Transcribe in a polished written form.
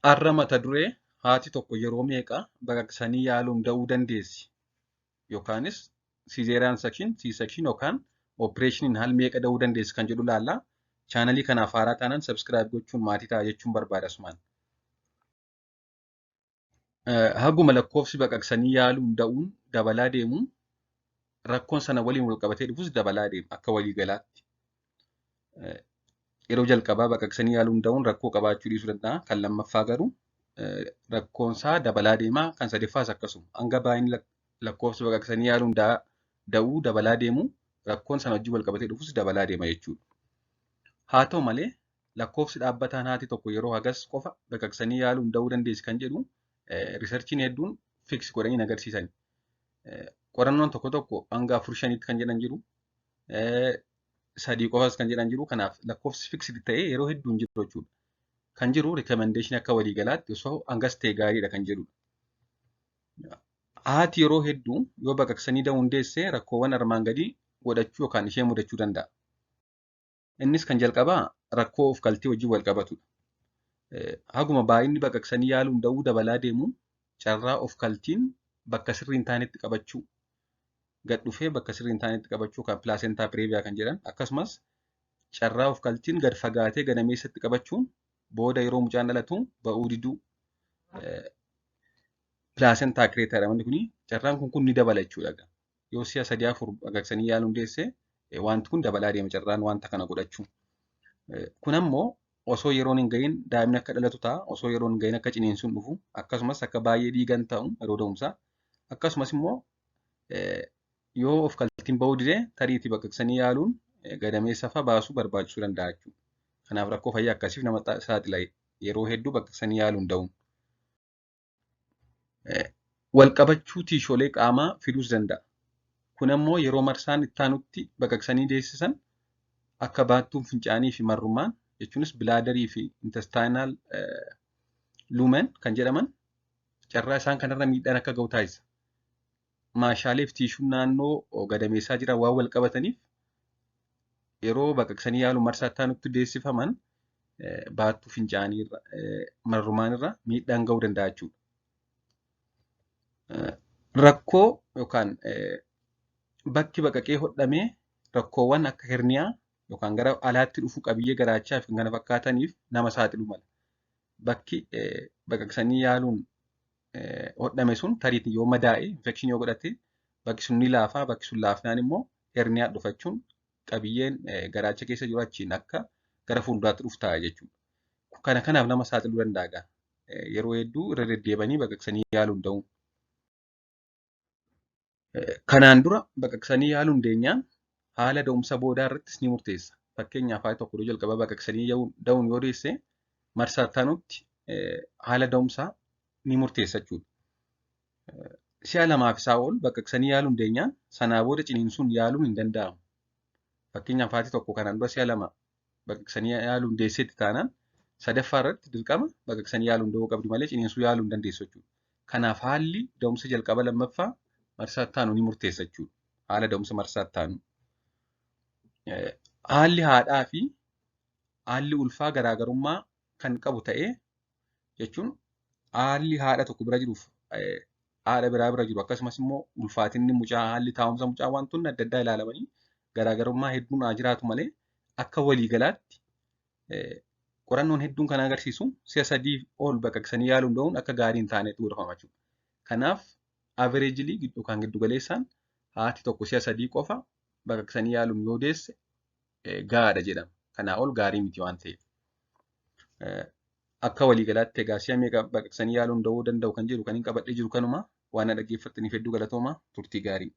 Har'a mata duree haati tokko yeroo meeqa baqaqsanii yaaluun da'uu dandeessi yookaanis cesarean section, C-section yookaan opereeshiniin haal meeqa da'uu dandeessi kan jedhu ilaalla. Chaanalii kanaaf haaraa taanaan subscribe gochuun maatii ta'a jechuun barbaada asumaan. Haguma lakkoofsi baqaqsanii yaaluun da'uun dabalaa deemu rakkoon sana waliin wal qabatee dhufus dabalaa deema akka waliigalaatti. Yeroo jalqabaa baqaqsanii yaaluun da'uun rakkoo qabaachuu dhiisuu danda'a. Kan lammaffaa garuu rakkoon isaa dabalaa deema. Kan sadaffaas akkasuma. Hanga baay'inni lakkoofsa baqaqsanii yaaluun da'uu dabalaa deemu rakkoon sana wajjin wal qabatee dhufus dabalaa deema jechuudha. Haa ta'u malee lakkoofsi dhaabbataan haati tokko yeroo hagas qofa baqaqsanii yaaluun da'uu dandeessi kan jedhu riisarchiin hedduun fiksi godhanii hin agarsiisan. Qorannoon tokko tokko hanga 4-5tti kan jedhan jiru. 3 qofas kan jedhan jiru. Kanaaf lakkoofsi fiksi ta'ee yeroo hedduu hin jiru jechuudha. Kan jiru rikomendeeshinii akka waliigalaatti osoo hangas ta'e gaariidha kan jedhudha. Haati yeroo hedduu yoo baqaqsanii da'uun deesse rakkoowwan armaan gadii godhachuu yookaan ishee mudachuu danda'a. Innis kan jalqabaa rakkoo of galtee wajjin wal qabatudha. Haguma baay'inni baqaqsanii yaaluun da'uu dabalaa deemu carraa of galtiin bakka sirrii hin taanetti qabachuu, gad dhufee bakka sirrii hin taanetti qabachuu kan pilaasentaa pireeviyaa kan jedhan akkasumas carraa of galtiin gad fagaatee gadameessatti qabachuun booda yeroo mucaan dhalatu ba'uu diduu pilaasentaa kireetaa jedhama kuni carraan kun ni dabala jechuudha. Yoo si'a 3-4 baqaqsanii yaaluun deesse wanti kun dabalaa deema carraan wanta kana godhachuu. Kun ammoo osoo yeroon hin gahin daa'imni akka dhalatu ta'a. Osoo yeroon hin gahin akka ciniinsuun dhufu akkasumas akka baay'ee dhiigan ta'u yeroo da'umsaa akkasumas immoo yoo of galtiin ba'uu dide tariitii baqaqsanii yaaluun gadameessa fa'a baasuu barbaachisuu danda'a jechuudha. Kanaaf rakkoo fayyaa akkasiif nama saaxila yeroo hedduu baqaqsanii yaaluun da'uun. Wal qabachuu tiishoolee qaamaa fiduus danda'a. Kun ammoo yeroo marsaan itti aanutti baqaqsanii deessisan akka baattuun fincaanii fi marrumaan jechuunis bilaadarii fi intestaayinaal lumen kan jedhaman carraa isaan kanarra miidhaan akka ga'u taasisa. Maashaalee fi tiishuun naannoo gadameessaa jiran waan wal qabataniif yeroo baqaqsanii yaaluun marsaa itti aanutti deessifaman baattuu fincaanii irra marrumaan irra miidhaan ga'uu danda'a jechuudha. Rakkoo yookaan bakki baqaqee hodhamee rakkoowwan akka herniyaa yookaan gara alaatti dhufu qabiyyee garaachaa fi kan kana fakkaataniif nama saaxiluu mala. Bakki baqaqsanii yaaluun hodhame sun tariitiin yoo madaa'e infekshinii yoo godhate bakki sun ni laafaa bakki sun laafnaan immoo herniyaa dhufachuun qabiyyeen garaacha keessa jiru achiin akka gara fuulduraatti dhufu ta'a jechuudha. Kana kanaaf nama saaxiluu danda'a. Yeroo hedduu irra deddeebanii baqaqsanii yaaluun da'uun. Kanaan dura baqaqsanii yaaluun deenyaan haala da'umsa boodaa irrattis ni murteessa. Fakkeenyaaf haati tokko yeroo jalqabaa baqaqsanii da'uun yoo deesse marsaa itti aanutti haala da'umsaa ni murteessa jechuudha. Si'a lamaaf isaa ol baqaqsanii yaaluun deenyaan sanaa booda ciniinsuun yaaluun hin danda'amu. Fakkeenyaaf haati tokko kanaan dura si'a 2 baqaqsanii yaaluun deesseetti taanaan sadaffaa irratti dirqama baqaqsanii yaaluun da'uu qabdi malee ciniinsuu yaaluu hin dandeessu jechuudha. Kanaaf haalli da'umsa jalqaba lammaffaa marsaa itti aanu ni murteessa jechuudha. Haala da'umsa marsaa itti aanu. Haalli haadhaa fi haalli ulfaa garaagarummaa kan qabu ta'ee jechuun haalli haadha tokko bira jiruuf haadha biraa bira jiru akkasumas immoo ulfaatinni mucaa haalli taa'umsa mucaa wantoonni adda addaa ilaalamanii garaagarummaa hedduun haa jiraatu malee akka waliigalaatti qorannoon hedduun kan agarsiisu si'a 3 ol baqaqsanii yaaluun da'uun akka gaarii hin taanetti godhama jechuudha. Kanaaf averejilii yookaan giddugaleessaan haati tokko si'a 3 qofa baqaqsanii yaaluun yoo deesse gahaadha jedhama. Kanaa ol gaarii miti waan ta'eef. Akka waliigalaatti egaa si'a meeqa baqaqsanii yaaluun da'uu danda'u kan jedhu kan hin qabadhee jiru kanuma waan na dhaggeeffattaniif hedduu galatooma turtii gaarii.